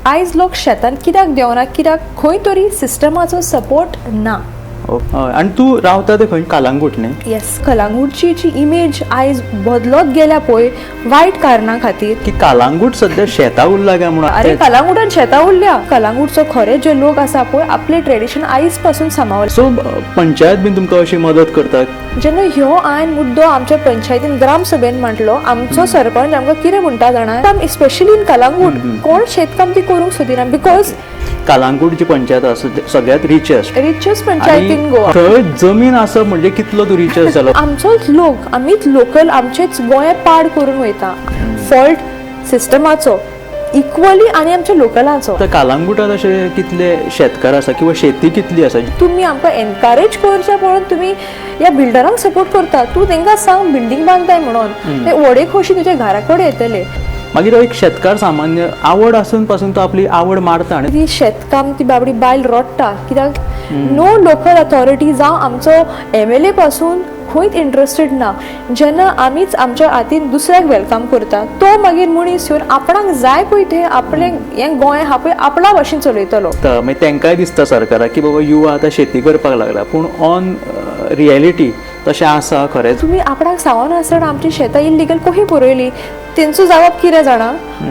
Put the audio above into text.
आयज लोक शेतान कित्याक देंवना? कित्याक खंय तरी सिस्टमाचो सपोर्ट ना. हय, आनी तूं रावता तें खंय? कालांगूट न्ही? येस, कलांगूटची जी इमेज आयज बदलत गेल्या पळय वायट कारणा खातीर. की कालांगूट सध्या शेतां उरला काय म्हणून. अरे, कलांगूटान शेतां उरल्या. कलांगूटचो खरे जे लोक आसा पळय, आपले ट्रेडिशन आयज पासून सांबाळले. सो पंचायत बीन तुमकां अशी मदत करता? जेन्ना ह्यो हांवें मुद्दो आमच्या पंचायतीन, ग्रामसभेन मांडलो, आमचो सरपंच आमकां कितें म्हणटा जाणा? स्पेशली इन कलांगूट कोण शेतकामती करूंक सोदिना because Calangute जी पंचायत आसा, सगळ्यात richest. Richest panchayat in Goa. थंय जमीन आसप म्हणजे कितलो तूं रिचेस्ट जालो. आमचोच लोक, आमीच लोकल, आमचेच गोंय पाड करून वयता. फॉल्ट सिस्टमाचो इक्वली आनी आमच्या लोकलांचो. आतां कालांगुटात अशे कितले शेतकार आसा किंवा शेती कितली आसा? तुमी आमकां एनकरेज करच्या पळोवन तुमी ह्या बिल्डरांक सपोर्ट करता. तूं तांकां सांग बिल्डींग बांदताय म्हणून, ते व्हडे खोशी तुज्या घरा कडेन येतले. मागीर एक शेतकार सामान्य आवड आसून पासून तो आपली आवड मारता आनी ती शेतकाम, ती बाबडी बायल रडटा कित्याक नो लोकल अथॉरिटी जावं आमचो एमएलए पासून खंयच इंट्रस्टेड ना. जेन्ना आमीच आमच्या हातीन दुसऱ्याक welcome करता, तो मागीर मनीस येवन आपणाक जाय पळय तें आपलें हें गोंय आहा पळय आपणा भशेन चलयतलो. मागीर तांकांय दिसता सरकाराक की बाबा युवा आतां शेती करपाक लागला, पूण ऑन रियलिटी तशें आसा खरेंच? तुमी आपणाक सांगोन आसतना आमची शेतां इल्लिगल कशी पुरयली, तेंचो जबाब कितें जाणा?